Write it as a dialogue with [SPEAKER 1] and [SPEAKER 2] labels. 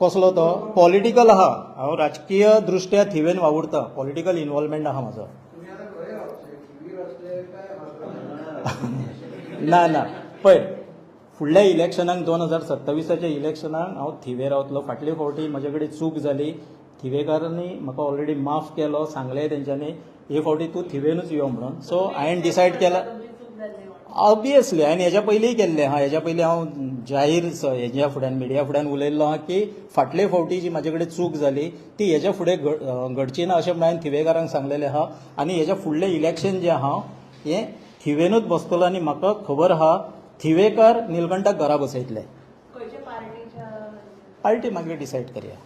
[SPEAKER 1] कसलो तो पॉलिटिकल आहा. हांव राजकीय दृश्ट्या थिवेन वावुरता. पॉलिटिकल इन्वॉल्वमेंट आहा म्हजो.
[SPEAKER 2] तुम्ही आता खंय रावचे, थिवीर असले काय मात्रा?
[SPEAKER 1] ना ना, पळय, फुडल्या इलेक्शनाक, 2027आच्या इलेक्शनाक हांव थिवे रावतलो. फाटले फावटी म्हजे कडेन चूक जाली. थिवेकारांनी म्हाका ऑलरेडी माफ केलो. सांगलें तेंच्यांनी, हे फावटी तूं थिवेनूच यो म्हणून. सो हांवें डिसायड केला.
[SPEAKER 3] तुमची चूक जाल्ली म्हणून.
[SPEAKER 1] ऑब्वियसली हांवें हेज्या पयलींय केल्लें आहा. हेज्या पयलीं हांव जाहीर हेज्या फुड्यान, मिडिया फुड्यान उलयल्लो आहा की फाटले फावटी जी म्हाजे कडेन चूक जाली ती हेज्या फुडें घडची ना अशें म्हणून हांवें थिवेकारांक सांगलेलें आहा. आनी हेज्या फुडलें इलेक्शन जें आहा हें थिवेनूच बसतलो आनी म्हाका खबर आहा, थिवेकार निलकंठाक घरा बसयतले.
[SPEAKER 3] खंयच्या पार्टीच्या?
[SPEAKER 1] पार्टी मागीर डिसायड करया.